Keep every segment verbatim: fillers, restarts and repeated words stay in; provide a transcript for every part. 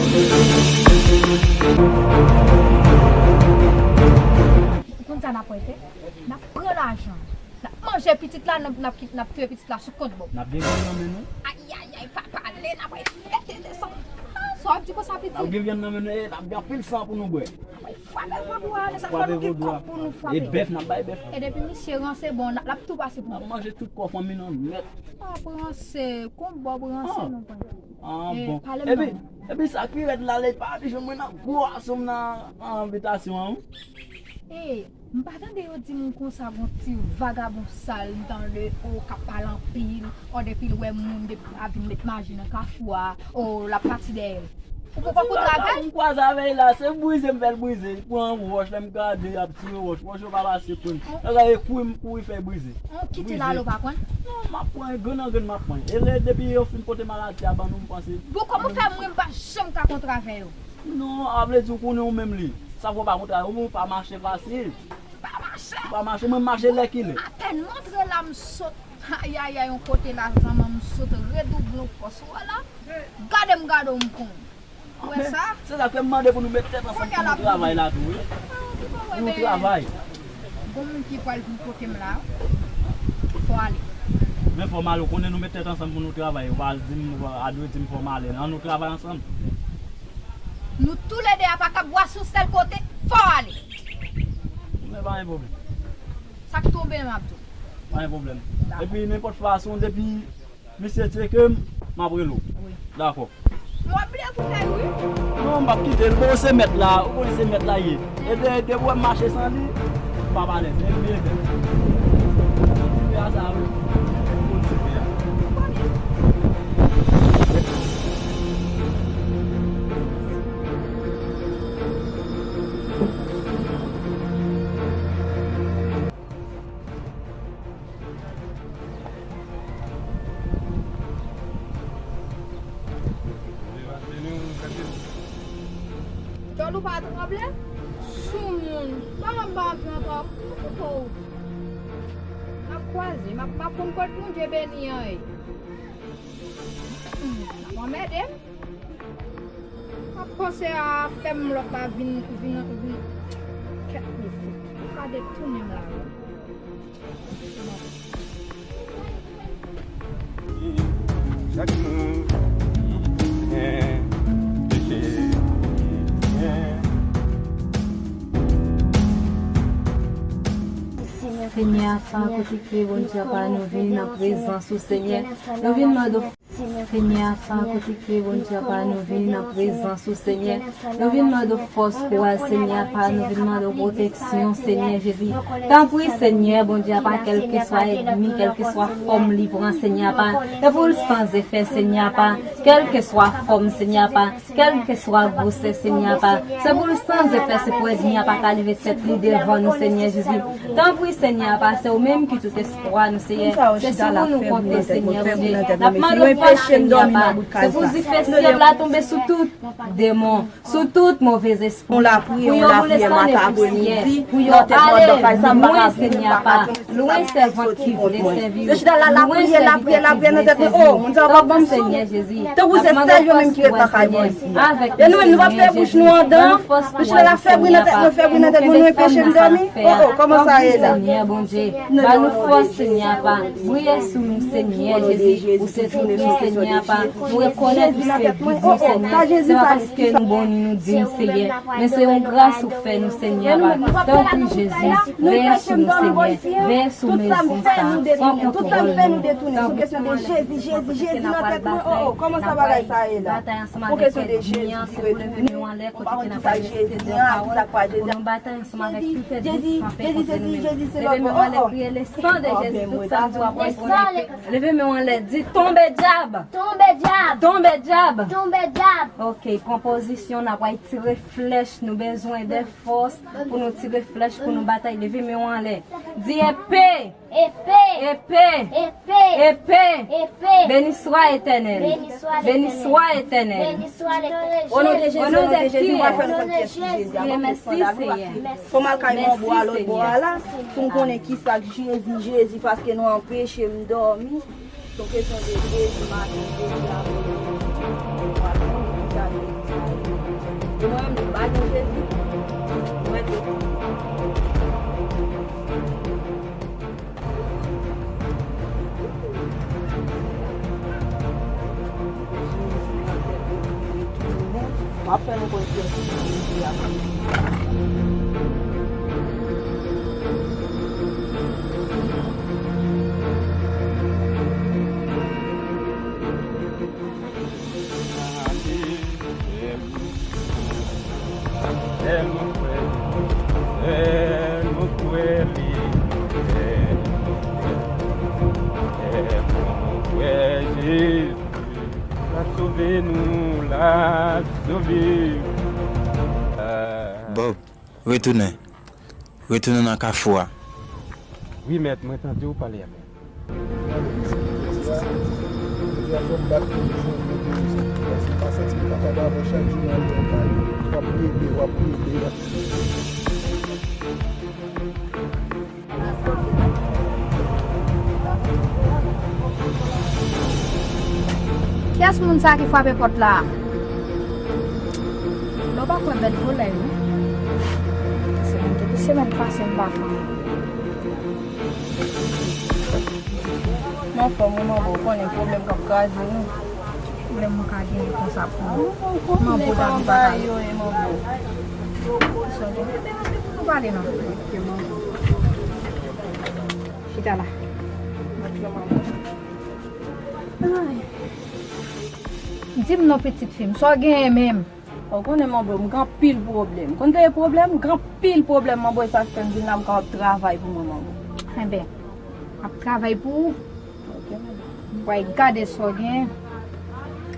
Ou konn sa n ap fè? N ap pran lajan. N ap manje pitit la, n ap, n ap, n ap touye pitit la sou kont bòb. N ap gen vyann nan men nou. Ayayay, pa pale, n ap fè desann. Ah, sa w ap di konsa, pitit? N ap gen vyann nan men nou, e, n ap gen anpil san pou nou bwè. N ap frape vodou a, men sa fò nou gen kòb pou nou frape. E bèf, n ap bay bèf. E depi misye ranse, bon, l ap tou pase pou bèf. N ap manje tout kò fanmi nan nèt. Ah, ranse, kon bòb ranse nou pran. Ah, bon. Epi, epi sa ki rèd la, li pa vin jwenn mwen nan gwo asonm nan, nan abitasyon an, wi. E, m pa tande yo di m konsa, gon ti vagabon sal, m tande, o, k ap pale anpil, o, depi l wè moun, depi l ap vin met maji nan kafou a, o, l ap pati dèyè l. Ou poko kontre avè l? M kwaze avè l la, se brize m fè l brize. Li pran wòch, lè m gade, l ap tire wòch. Wòch yo pa pase pran. Lè gade kouri, m kouri fè brize. Ou kite l ale, ou pa pran? Non, m ap pran, grenn an grenn m ap pran. E lè depi yo fin pote maladi a ban nou, m panse. Bon, kòman w fè mwen m pa janm ka kontre avè yo? Non, a vle di ou konnen ou menm li. Sa fè w pa kontre avè yo, ou pa mache fasil. Pa mache. Ou pa mache, mwen m mache lè ki lè. Apèn m antre la, m sot. Ayayay, yon kote la, zanmi m sot redouble yon fòs. Wè la. Gade m gade w, m konn. Ou wè sa? Se sa k fè m mande pou nou met tèt ansanm pou nou travay la tou, wi. Pou nou travay. Gon moun ki pral vin kote m la, fò w ale. Men fò m ale, ou konnen nou met tèt ansanm pou nou travay. Ou pa al di m, ou pa al di m fò m ale. Ann nou travay ansanm. Nou toulede a pa kab bwase yon sèl kote, fò w ale. Men pa gen pwoblèm. Sa k tonbe m ap di w. Pa gen pwoblèm. Epi nenpòt fason, depi misye tcheke m, m ap rele w. Wi. Dakò. M ap bliye pou tèt wi. Non, m p ap kite l. Bon, se mèt la. Ou konnen se mèt la ye. E de, depi w wè m mache san li, m p ap alèz. E bliye tèt. Ti pe a sa, wi. Bon, ti pe a. Djòl ou pa tranble? Soumoun, pa ban m ba vyan twòp. Ou koupe w. M ap kwaze, m ap, m ap konn kot Bondye beni an ye. Hmm, m ap anmède m. M ap panse a fè m lòt la vin, vin, vin. Kèt mesye. Ou ka detounen m la, wi. Chak moun gen peche, gen. Senyè a, pa kote ke Bondye a pa nou vin nan prezans ou, Senyè. Nou vin mande Senyè a, pa kote ke Bondye a pa nou vin nan prezans ou, Senyè. Nou vin mande w fòs, kouraj, Senyè a, pa nou vin mande w pwoteksyon, Senyè Jezi. Tanpri, Senyè, Bondye a pa, kèlkeswa ènmi, kèlkeswa fòm li pran, Senyè a, pa. Se pou l san efè, Senyè a, pa. Kèlkeswa fòm, Senyè a, pa. Kèlkeswa gwosè, Senyè a, pa. Se pou l san efè, se pou ènmi a pa ka leve tèt li devan nou, Senyè Jezi. Tanpri, Senyè a, pa, se ou menm ki tout espwa nou, Senyè. Se sou ou nou konte, Senyè Bondye. N ap mande w fòs, Senyè a, pa. Se pou dife syèl la tonbe sou tout demon, sou tout move espri. Pou yo boule san efè, Senyè. Pou yo ale lwen, Senyè a, pa. Lwen sèvant ki vle sèvi w. Lwen sèvant ki vle sèvi w. Tanpri, Senyè Jezi. Tanpou se sèl yo menm ki ret lakay mwen isi. E nou menm, nou p ap fè bouch nou andan. Bouch la fè bri nan tèt mwen, fè bri nan tèt mwen, nou enpeche m dòmi. O, o, kòman sa ye la? Senyè Bondye, ba nou fòs, Senyè a, pa. Briye sou nou, Senyè Jezi. Ou se tout nou, Senyè a, pa. Nou rekonèt ou se Bondye, Senyè. Se pa paske nou bon ni nou di n, Senyè. Men se yon gras ou fè nou, Senyè a, pa. Tanpri, Jezi, veye sou nou, Senyè. Veye sou mezon sa. Pran kontwòl nou. Tanpri, Jezi, Jezi, Jezi nan tèt mwen. O, o, kòman sa bagay sa ye la? Pou kesyon de Jezi ki rete. Ou pa konn kisa Jezi an, kisa k pa Jezi an. Jezi, Jezi sesi, Jezi sela. O, o. Leve men w anlè, di, tonbe dyab! Tonbe dyab! Tonbe dyab! Tonbe dyab! Ok, pran pozisyon, n ap pral tire flèch, nou bezwen de fòs pou nou tire flèch, pou nou batay. Leve men w anlè. Di, epe! Epe! Epe! Epe! Epe! Epe! Beni swa Etènèl! Beni swa Etènèl! Beni swa Etènèl! Beni swa Etènèl! O non de Jezi, o non de Jezi, nou pral fè nou konn kiyès ki Jezi a. Mèsi, Senyè. Fò m al kay manbo a lòt bò a la, pou m konnen kisa k Jezi, Jezi, paske nou anpeche m dòmi. Se yon kesyon de Jezi maten, Jezi apre midi. Nou pral konnen kisa Jezi sa ye. Ap fè nou konn kiyès ki pou rive ak mezi sa. L ap sove nou, l ap sove. Bob, retounen. Retounen nan kafou a. Wi, mèt, mwen tande w pale a, mèt. Jodi a fò m bat pou m jwenn yon pwofesè. Paske m pa santi m kapab avè w chak jou nan yon kay. W ap rele, w ap rele. Kiyès moun sa ki frape pòt la a? Non, pa kwè bèt volè wi. Se mwen ki te semèn pase m pa fè anyen. Mwen anfòm wi, manbo, ou konnen pwoblèm k ap kraze nou. Pwoblèm ou ka genyen konsa pou ou. Manbo, Dani pa ka. Yo, e manbo. Sa gen? Nou pale non. Chita la. Ay. Di m non, pitit fi m, sa w genyen menm? Ou konnen, manbo, m gen anpil pwoblèm. Konn te gen pwoblèm? M gen anpil pwoblèm, manbo, e sa k fè m vin la, m kapab travay pou mwen, manbo. Enben, m ap travay pou ou. Ok, manbo. M pral gade sa w gen.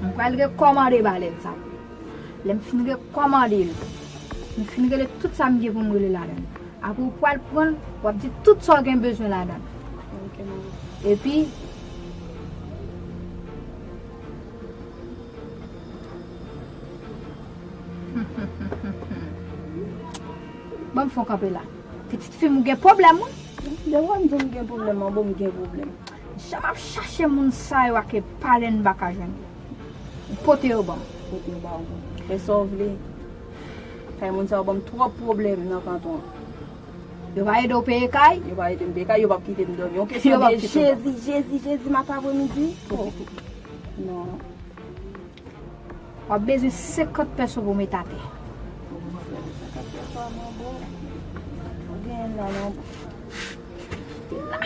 M pral rekòmande balèn sa pou ou. Lè m fin rekòmande l, m fin rele tout sa m gen pou m rele ladan l. Apre ou pral pran l, w ap di tout sa w gen bezwen ladan l. Ok, manbo. Epi, ban m fè w kanpe la. Pitit fi m, ou gen pwoblèm, wi. Devan m di m gen pwoblèm, manbo, m gen pwoblèm. Jan m ap chache moun sa yo ak e pale m pa ka jwenn yo. Ou pote yo ban m. Pote yo ba ou. Fè sa w vle. Kay moun sa yo ban m twòp pwoblèm nan kanton an. Yo pa ede w peye kay? Yo pa ede m peye kay, yo p ap kite m dòmi. Yon kesyon de Jezi, Jezi, Jezi, maten apremidi. Oh. Non. W ap bezwen senkant pèso pou w met atè. Senkant pèso a, manbo. Ou genyen l la, manbo. Kite l la.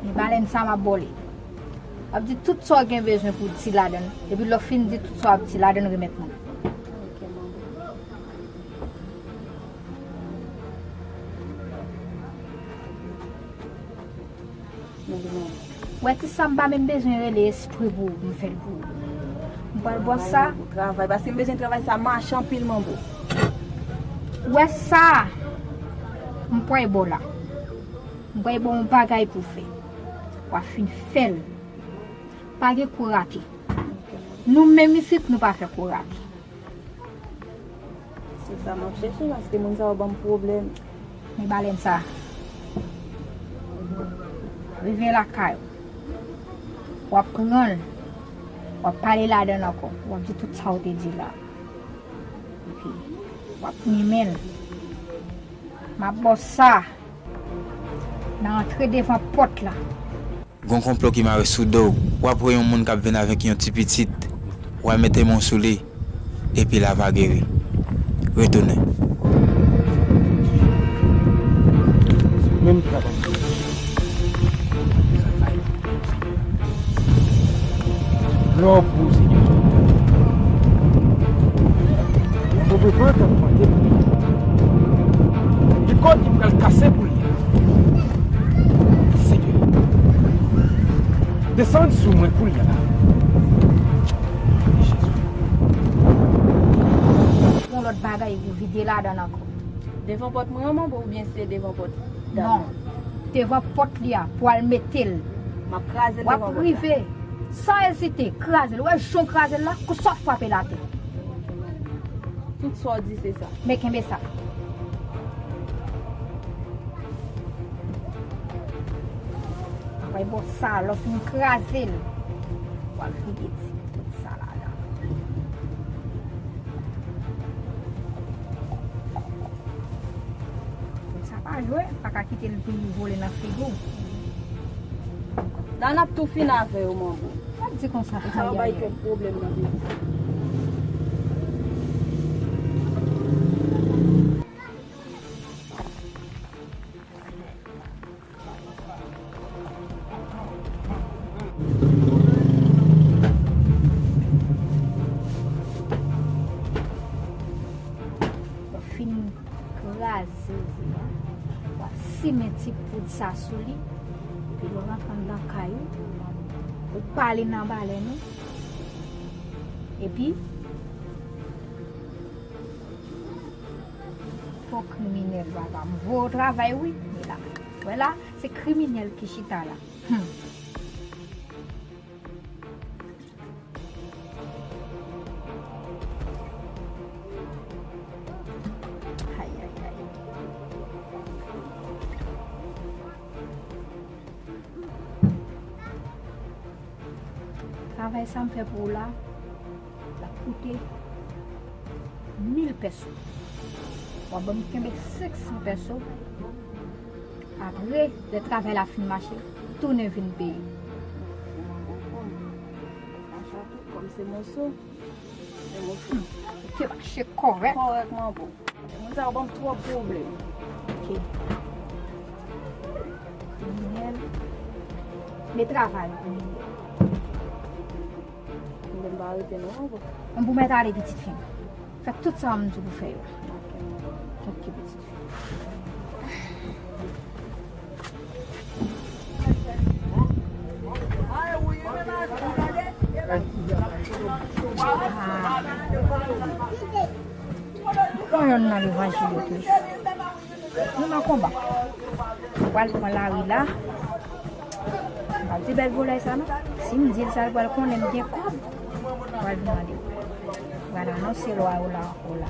Men balèn sa m ap ba w li. W ap di tout sa w gen bezwen pou w di ladan l. Epi lè w fin di tout sa w ap di ladan l, remèt mwen. Ok, manbo. Manbo, manbo. W wè ti sa m pa menm bezwen rele espri pou ou, m fè l pou ou. M pral ba w sa. Travay, paske m bezwen travay sa mache anpil, manbo. W wè sa m pral ba w la. M pral ba w yon bagay pou w fè. W ap fin fè l. Pa gen kou rate. Nou menm isit, nou pa fè kou rate. Se sa m ap chèche, paske moun sa yo ban m pwoblèm. Men balèn sa. Rive lakay ou. W ap pran l. W ap pale ladan l ankò. W ap di tout sa w te di la. Epi, w ap renmen l. M ap ba w sa. Nan antre devan pòt la. Gon konplo ki mare sou do w. W ap wè yon moun k ap vin avèk yon ti pitit. W a mete men w sou li. Epi l a va geri. Retounen. Menm travay. Travay. Glwa pou ou, Senyè. Yon move van k ap vante pou li. Gen kòd ki pral kase pou li. Senyè. Desann sou mwen kounye a la. Jezi. Yon lòt bagay pou vide ladan l ankò. Devan pòt mwen an, manbo, oubyen se devan pòt dam nan? Non. Devan pòt li a, pou al mete l. M ap kraze l devan pòt la. W ap rive, san ezite, kraze l. Ou wè jan w kraze l la, kou sa w frape l atè. Tout sa w di, se sa. Men kenbe sa. Apre, bon, sa, lè w fin kraze l, w al vide ti tout sa ladan. Sa Pa jwe, pa ka kite l toujou vole nan frigo. La n ap tou fin avè yo, manbo. Sa di konsa, sa va bay twòp pwoblèm nan peyi sa. Fin kraze ze a. W ap simen ti poud sa sou li. Epi w rantre anndan kay ou. Ou pale nan balèn ou. Epi, fo kriminèl papa. M voye w travay wi. E la. Wè la, se kriminèl ki chita la. Hmm. Ay, ay, ay. Travay sa m fè pou ou la, l ap koute mil pèso. W ap ban m kenbe senk san pèso. Apre, lè travay la fin mache, tounen vin peye. Kòm se moso, se moso. Te mache kòrèk. Kòrèk, manbo. Moun sa yo ban m twòp pwoblèm. Ok. Kriminèl. Men travay ou. Mwen pa rete non ankò. Mwen pou mèt ale pitit fi m. Fè tout sa m di w pou fè yo. Ok, pitit fi. Yon yonn nan levanjil yo toujou. Nou nan konba. Pral pran lari la. M pa di bèl volè sa non. Si m di l sa, l pral konnen m gen kòb. Pral vin mande. Pral anonse lwa yo la ankò la.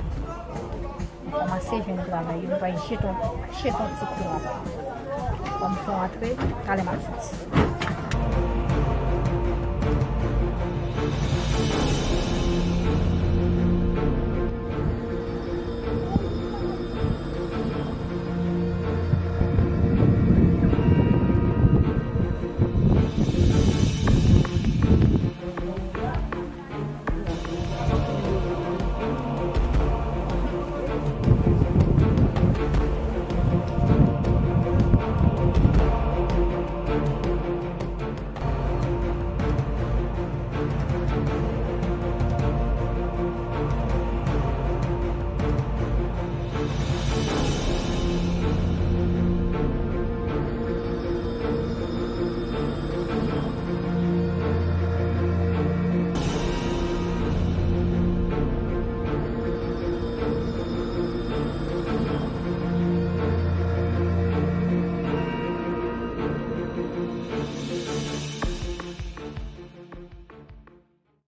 M kòmanse jwenn travay yo, m pral jete yon, jete yon ti kou anba. Ban m fè yon antre, talè m ap soti.